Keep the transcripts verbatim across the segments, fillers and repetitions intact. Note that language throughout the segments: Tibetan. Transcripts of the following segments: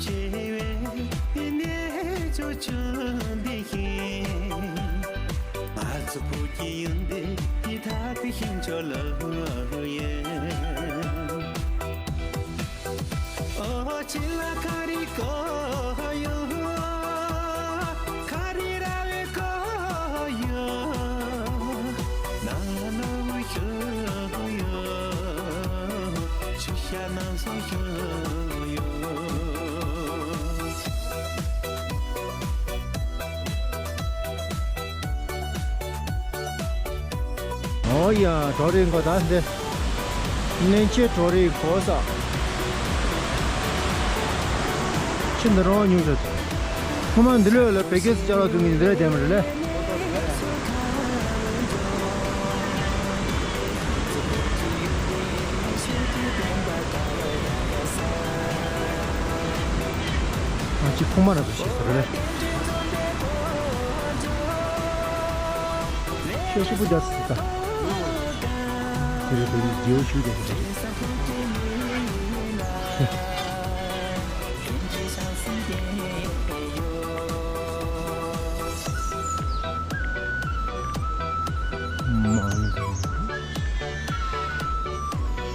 ཆེ་བའི་གནས་མཆོག་ཆུ་འདི་བཞིན། ང་ཚོ་བོད་ཀྱི་ཡོན་ཏན་གྱི་མཐའ་དེ་ཤིང་མཆོག་ལོ་ཡིན། ཨོ་ཆི་ལ་ཁ་རི་ཀོ་ཡོ། ཁ་རི་ར་བའི་ཀོ་ཡོ། ནང་ལ་ནོར་བུ་ཤོ་ཡོ། ཆུ་ཤ་ནང་སོང་ཤོ་ཡོ། ཨོ་ཡ། གྲོགས་རེ་མགོ་ད་འདི། ནན་ཆེ་གྲོགས་རེ་གོ་ས། ཁྱི་འདི་རང་ཉུང་ཤོས། ཁོ་མ་འདི་ལོས་ལ་བེ་ཀེ་སི་ཅ་ལག་བཙུགས་ངེས་འདི་རེད་དེ་མ་རེད་ལེ། ང་ཅི་ཁོ་མ་ར་ཚོ་ཤེས་ཟེར་རེད། ཤོ་ཤི་པུ་ཇ་སི་ཏ། དེ་རེད་པས་རྗེའུ་ཤུ་དེ་རེད།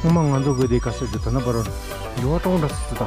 ངོ་མ་ང་ཚོ་དགོས་དེ་ག་ས་རྒྱུ་ད་ན་པ་རོ་ཡོ་ཏོང་འདྲ་སི་ཏ།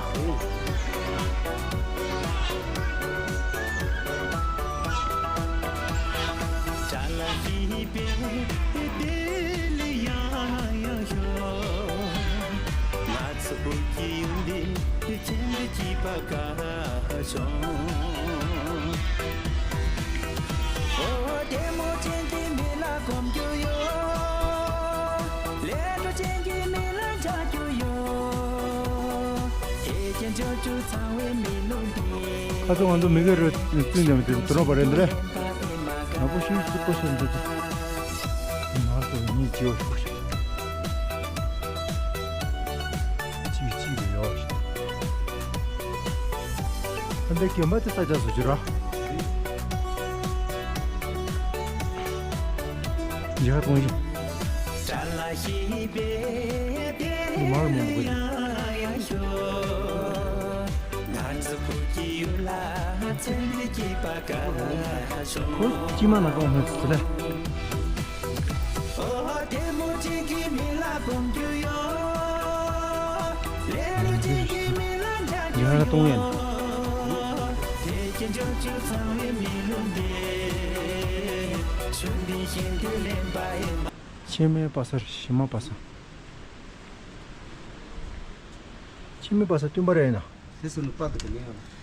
ཁ་སང་ང་ཚོ་མི་གེ་རུ་བཙུན་ནས་མི་དུ་དུ་རོ་པ་རེད་འདི་རེད། ང་པོ་ཤུ་ཤུ་པོ་ཤུ་འདི་ཚོ། མ་སོ་ནི་ཅི་བ་ཤུ་ཤུ། ཅི་ཅི་ལ་ཡོ། ཨ་འདི་གྱོན་པ་དེ་ས་ཆ་བཟོ་རྒྱུ་ར། ཡ་གཏོང་ཡིན། འདི་མར་མོ་མོ་གི། ཁོ་ཅི་མ་ན་གོང་མེད་ཚུལ་ལ། ཡང་གཏོང་ཡན། ཕྱེ་མའི་པ་སར་ཞི་མ་པ་སར། ཕྱེ་མའི་པ་སར་བསྟུན་པ་རེད་ན། དེ་སུ་ནི་པ་དེ་ག་ལེན་ཡང་།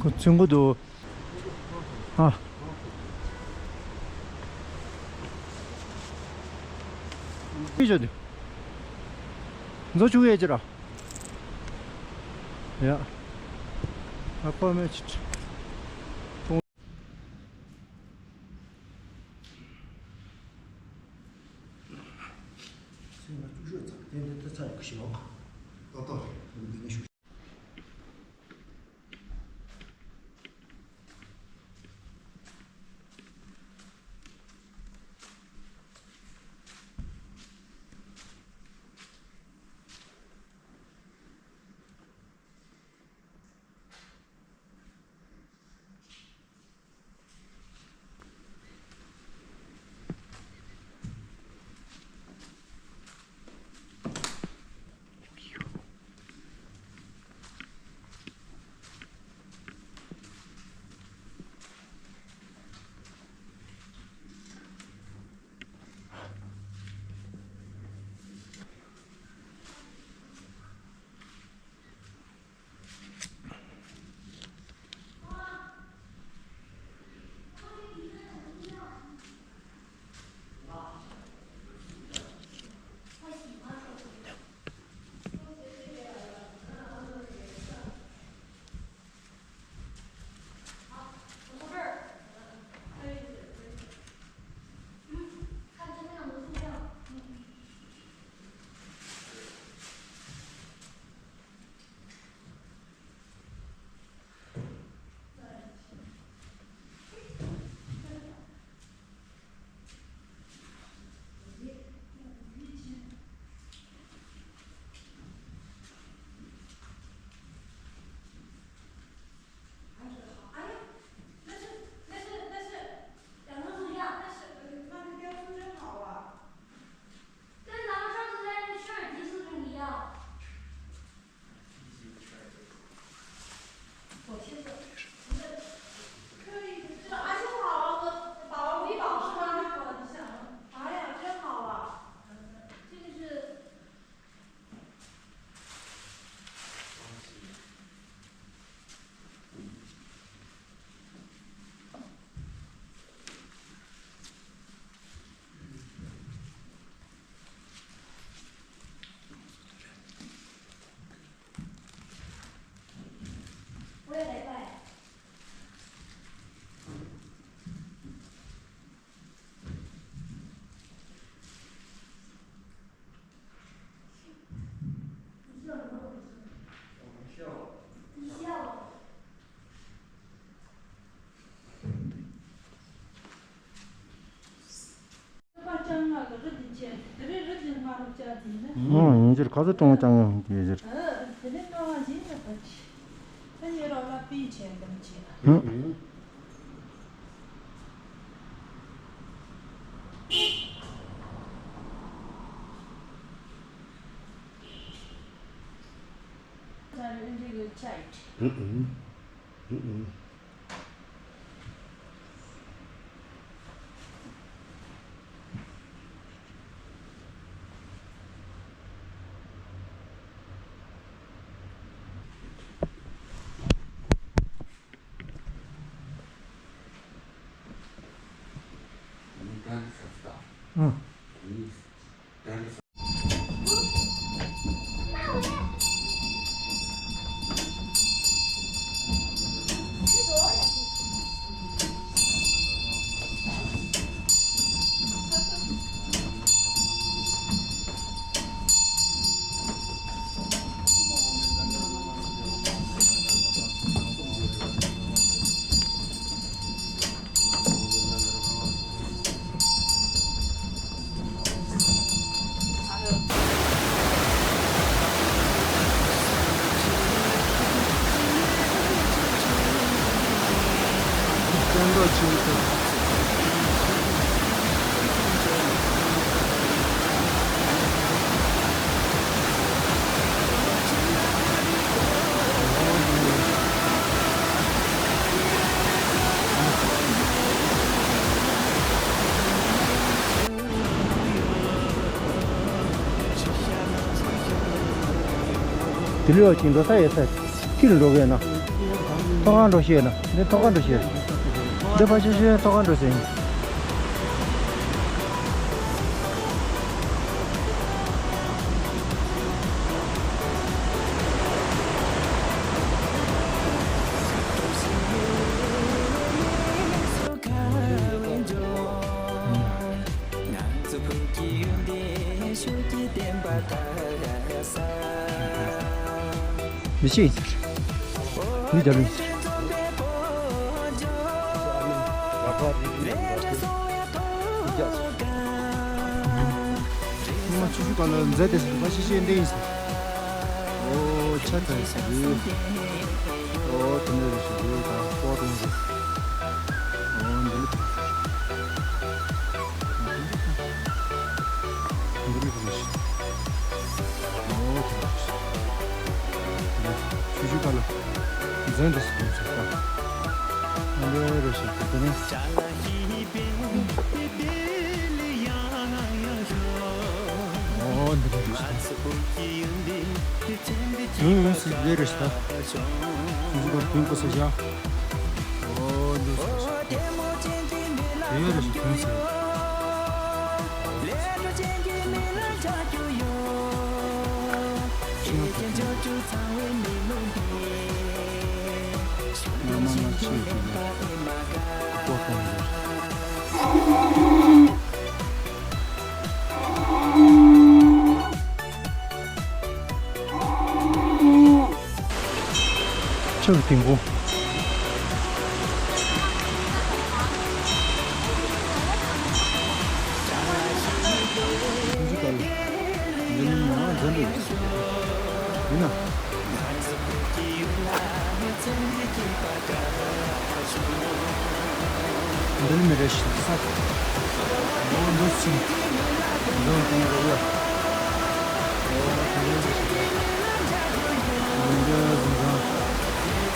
ཁོ་ཚུན་གོ་དུ། ཨ། ཅི་བྱ་དུ། མཛོ་བཅུག་ཡས་ཅི་ར། ཡ། ཨ་ཁོ་མེ་ཆི་ཆི། སེམས་ལ་བཅུ་ཤོག་ཚང་དེ་འདི་ཚ་ཡོད་གི་ཞིག་ལོག་ཏོག་ཏོག་རེད། འདི་ནི་ཞུ། ག་ཚོད་གཏོང་བ་ཀྱང་ཡོང་གི་ཡོད་ཟེར། ཨ། དེ་ནས་གཏོང་བ་ཡིན་ན་ད་ཅི། ད་ཡོད་རོགས་ལ་པི་བྱས་དམ་བྱས། ཧུམ། ཧུམ་ཧུམ། ཧུམ་ཧུམ། ཨང་། དེ་ལུས་ཅིག་འགྲོ་ས་ཡོད་ས། ཁྱི་ལ་འགྲོ་གི་ཡོད་ན། ཐོག་ཁར་འགྲོ་ཤེས་ཡོད་ན། འདི་ཐོག་ཁར་འགྲོ་ཤེས་ཡོད། འདི་ཕ་ཤུ་ཤུ་ཐོག་ཁར་འགྲོ་ཟིན། མི་ཤེས་ཟེར། མི་རྒྱ་ལུག་ཟེར། ང་ཆུ་ཆུ་ག་ལ་མཛད་དེ་ཟེར་བ་ཤེས་ཤེས་འདི་ཡིན་ཟེར། ཨོ་ཆ་ཚང་ཟེར། ཨོ་དེ་ནས་རེ་ཞིག་རེ་དང་སྤོ་དང་རེ། ཨོ་འདི་ནི། འདི་ནི་རེ་ཞིག་ཨོ་དེ་ནི་རེ་ཞིག་ཆུ་ཆུ་ག་ལ་མཛད་དེ་ཟེར་ཟེར་ད། ཨོ་འདི་རེ་ཞིག་དེ་ནི། ཨོ་འདི་རེ་ཞིག་ཡུན་ཡུན་སྲིད་ལས་རེ་ཞིག་ད། འདི་གར་དུས་པོ་ས་བཞག་ཨོ་འདི་ཟེར་ཞིག་དེ་རེ་ཞིག་དུས་ཟེར། ཤེས་ན་ཐུབ་ཀྱི། ང་མ་ལ་ཆེ་གི་ལ་ཀོ་གཏོང་གི། ཆུ་གི་ཐིང་པོ། ཐུང་ཅིག་ལྟ་ལ། འདི་ནི་ང་འཛིན་འདོད་ཡིན་ན། འདི་ནི་མི་རེ་ཞིག་ས། འོ་འདི་ཚིག་འདི་གང་རེད་ཡ། འོ་དེ་འདྲ་ཞིག་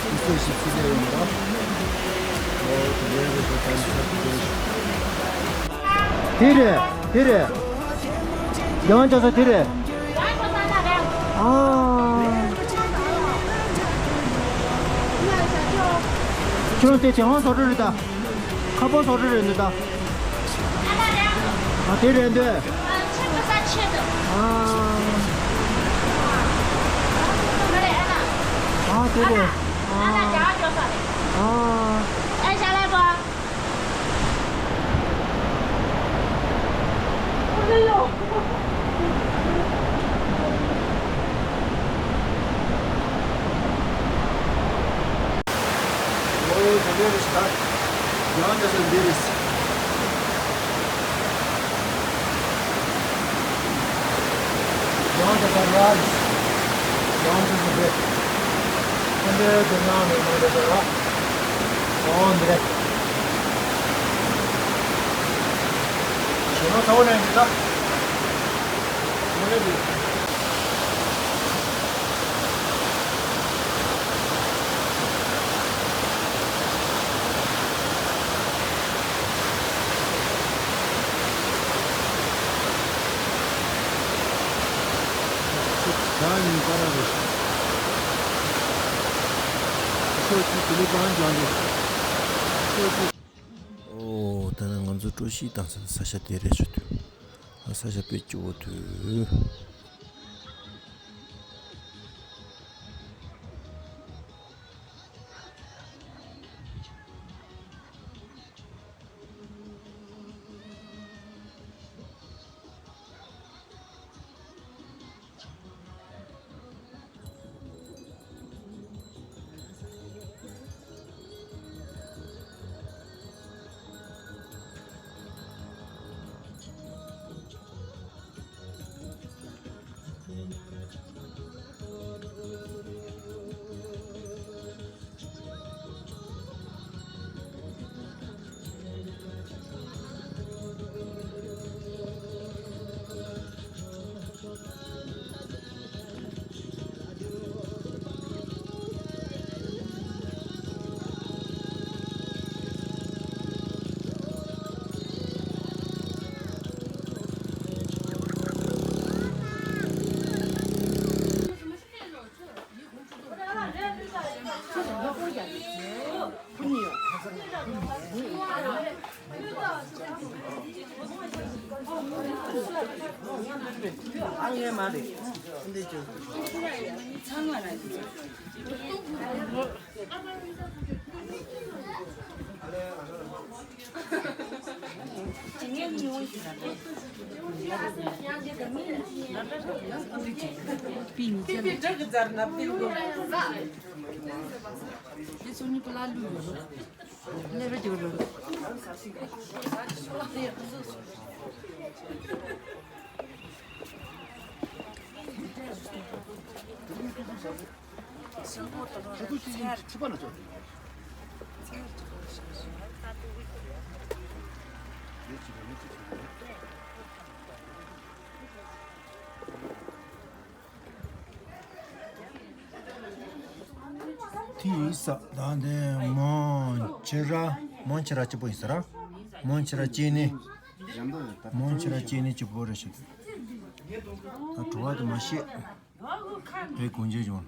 འདི་ཚིག་ཞིག་ཚིག་ཡ་ཡིན་པ། འོ་དེ་འདྲ་རེད་པ། ད་ནི་ས་དེ་དེ་རེད། དེ་རེད། རྒྱལ་དབང་ལྕགས་ཟམ་དེ་རེད། ཨ། ཁྱོད་དེ་རྒྱལ་དབང་བཟོ་གྲྭ་རེད་ད། ཁ་པར་བཟོ་གྲྭ་རེད་འདུག་ད། ཨ་དེ་རེད་འདུག་ཨ། ཨ་དེ་རེད། ཨ། ཨ། Right. Down to the bed. And there the man is on the rock. On the deck. Should not own any stuff. What is it? ཞག་ཉིན་པར་རེད། ཤོག་ཅིག་དེ་ལས་པང་ལྗང་རེད། ཤོག་ཅིག་ཨོ། ད་ནི་ང་ཚོ་སྤྲོ་སྐྱིད་བཏང་ས་ནི་ས་ཆ་དེ་རེད་ཤོད་དུས། ཨ། ས་ཆ་དཔེ་སྐྱིད་པོ་འདུག་དེ་ཡིན་ས། ད་འདི་མོན་ཆེ་ར། མོན་ཆེ་ར་གཅིག་པོ་ཡིན་ས་ར། མོན་ཆེ་ར་སྐྱེས་ནི། མོན་ཆེ་ར་སྐྱེས་ནི་གཅིག་པོ་རེད་ཤག་ད་བྲོ་བ་དེ་མ་ཤེས། དེ་གོན་རྒྱུ་བྱུང་།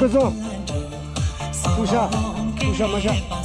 ཁྱོད་ཚོ། སྐུ་ཤ། སྐུ་ཤ་མ་ཤ།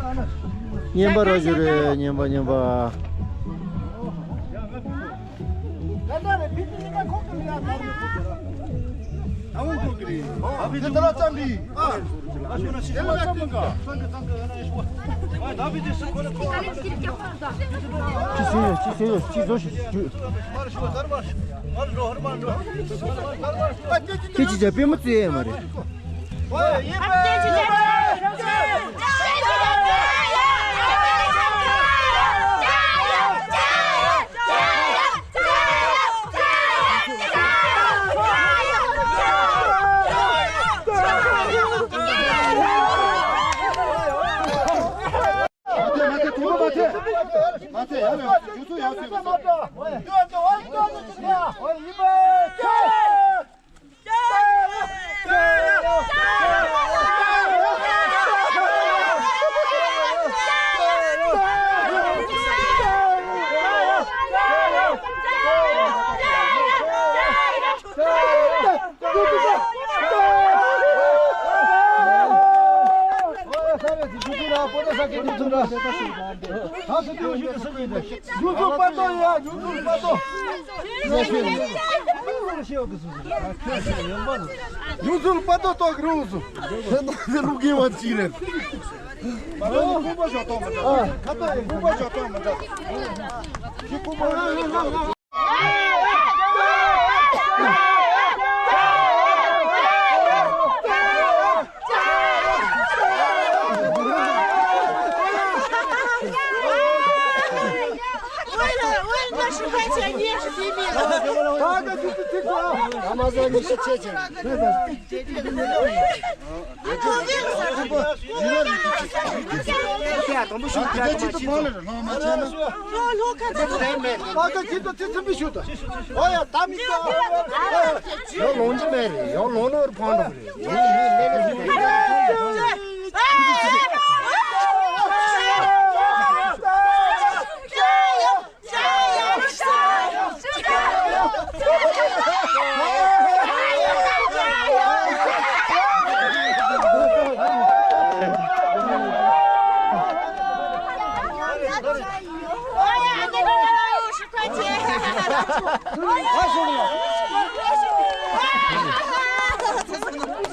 བསྙེན་པ་ར་ཞུ་རེད། བསྙེན་པ། བསྙེན་པ། ཅི་ཟེར་ཡོད། ཅི་ཟེར་ཡོད། ཅི་བཟོ་ཞིག་ཅི་ཅི་ཅི་པད་མ་བཙལ་ཡ་མ་རེད། མ་ཐེ། མ་ཐེ། ཐུང་མ་མ་ཐེ། མ་ཐེ། ཡར་ལ་ཡོང་། རྒྱུ་ཚོ་ཡར་སོང་།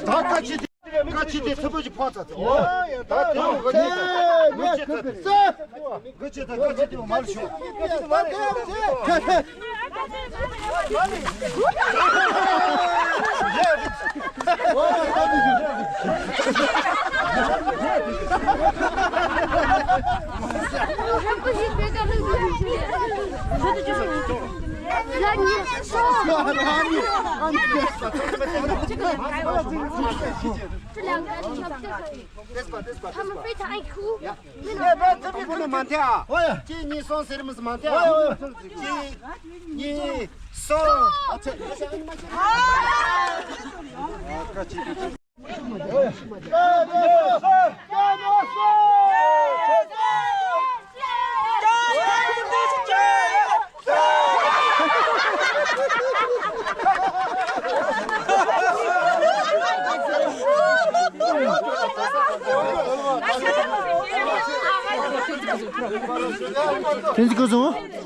ད་ཁ་ཆེ་དེ། ཁ་ཆེ་དེ་ཚ་པོ་ཞིག་ཕོག་ཚར་ཚར། ཨོ་ཡ། ད་དེ་རུ་ཁ་ཆེ་དེ། ཁ་ཆེ་དེ། ཁ་ཆེ་དེ། ཁ་ཆེ་དེ་མར་ཤོག他们非常爱哭。དང་པོ་ནས་མ་འཐེན་ཨ། ཨོ་ཡ། གཅིག་གཉིས་གསུམ་ཟེར་མི་མ་འཐེན་ཨ། ཨོ་ཡ། གཅིག་གཉིས་གསུམ། ཨ་ཚེ། ཐེངས་གཅིག་གོ་སོང་།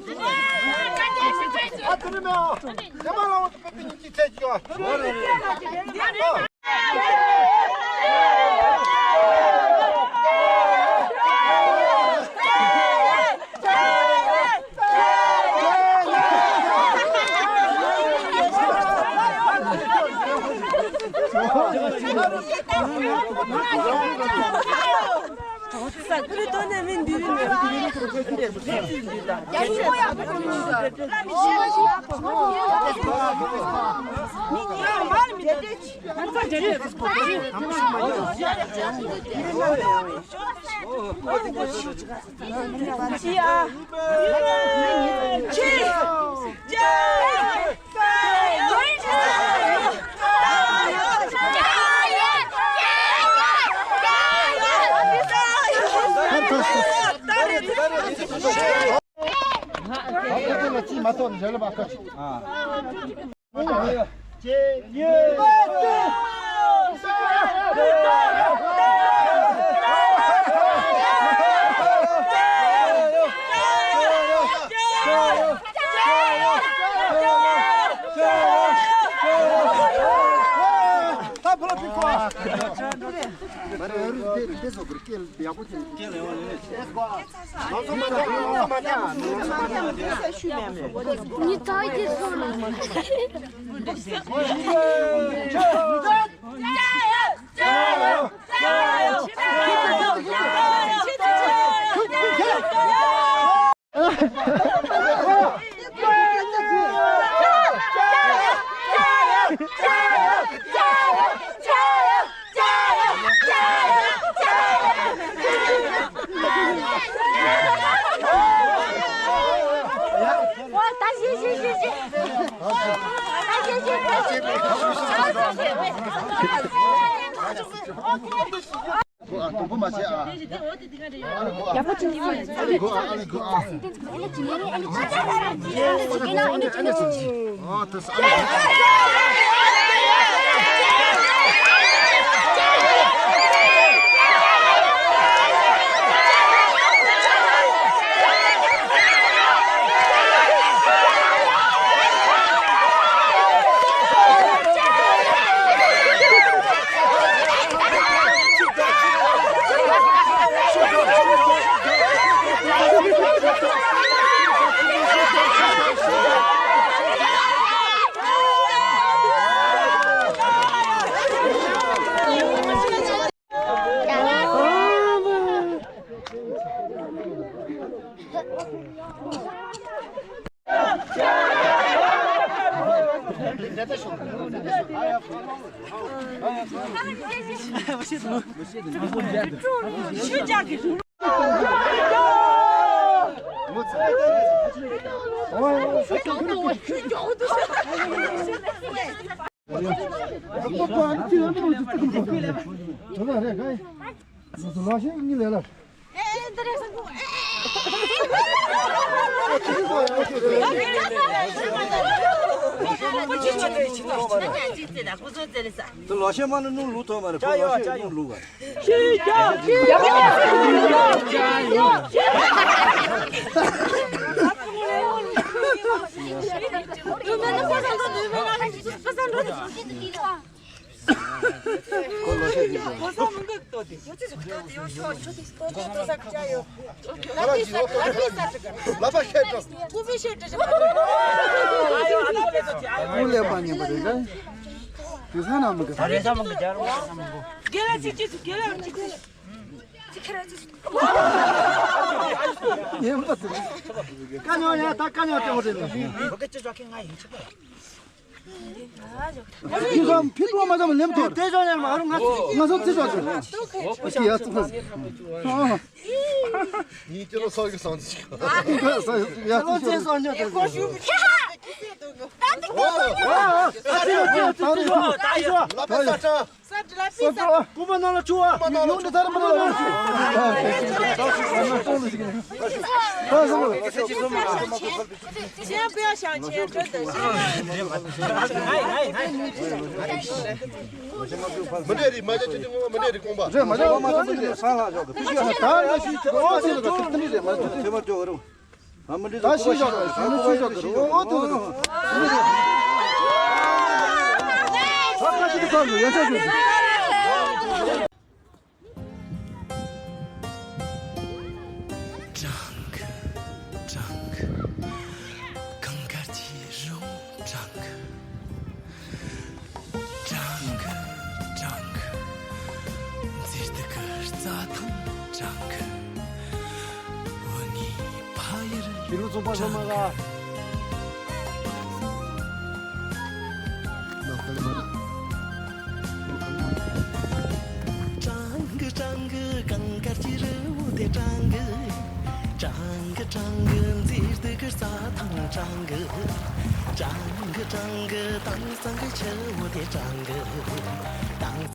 དེ་ཚོ་གི་སྐད་ཡག་པོ་ཅིག་སྐད་ལེགས་པོ་ལེགས། ལགས་སོ། མ་ཐག་ལགས་སོ། མ་ཐག་ལགས་སོ། མ་ཐག་ཉི་ཐག་གི་སོ་ལ། ཨ་ལེ་གོ་ཨ། དུམ་བུ་མ་བྱེད་ཨ། ཡག་པོ་བྱུང་སོང་། ཨ་ལེ་གོ་ཨ། ཨ་ལེ་གོ་ཨ། ཨ་ལེ་ཨ་ལེ་ཨ་ལེ། ཨ་ལེ་ཨ་ལེ། ལོ་ཤས་མ་ནི་ནུ་ལུ་ཐོ་མ་རེད། ལོ་ཤས་ནུ་ལུ་ག་ཀུ་ལེ་མ་ཉན་པ་རེད་ཀ། དེ་ས་ན་མི་གི་ས་རེད། ས་མི་གི་རྒྱ་རོ་ས་མི་གི། རྒྱལ་ལ་ཅིག་ཅིག་སུ་རྒྱལ་ལ་ཅིག་ཅིག་ཉན་པ་དེ། ཀ་ཉོ་ཡ་ད་ཀ་ཉོ་ཏེ་འོ་རེད། ཁྱེད་ཚོ་ཕི་ཏོ་མ་ཚང་མ་ལེམ་ཐོར། དེ་ཚོ་ཡར་མ་རུང་ང་ཚོ། ང་ཚོ་ཚེ་ཚོ་ཚོ། ཨོ་ཀི་ཡ་ཚོ་ཁ། ཡིན་ཅི་རོ་སོགས་ཀྱི་སོང་ཅིག་ཡ་ཚོ་ཚེ་སོང་ཉོ་དེ་ཚོ། ལ་པ་ས་ཏྲ། ས་ཏྲ་ལ་པི་ས། ཀུ་མ་ན་ལ་ཆུ་བ། ཡོང་འདི་ཐར་མ་ན་ལ་ཆུ། ཞེན་པའི་ཞང་ཆེན་ཁྲོད་དུ་ཞེན། མི་འདྲ་རིགས་མ་བྱ་ཆུ་ཆུ་ངོ་མི་འདྲ་རིགས་ཀོང་པ། རེད་མ་བྱ་མ་བྱ་མི་འདྲ་རིགས་སང་ལ་ཞོག་གི་ཕི་ཤི་ད་ལ་ཤི་ཆུ་ཨོ་ཚེ་ལ་ཁ་ཐིག་ཐིག་རེད་མ་ཆུ་ཚེ་མ་ཆོག་གི་རུང་། ད་ཤི་ཤོག་གི་ཤི་ནི་ཤི་ཤོག་གི་རུང་ཨོ་ཏུ་ལ། ད་ཁ་ཤི་ཏུ་ཁ་ལུ་ཡན་ཆད་ཞུ།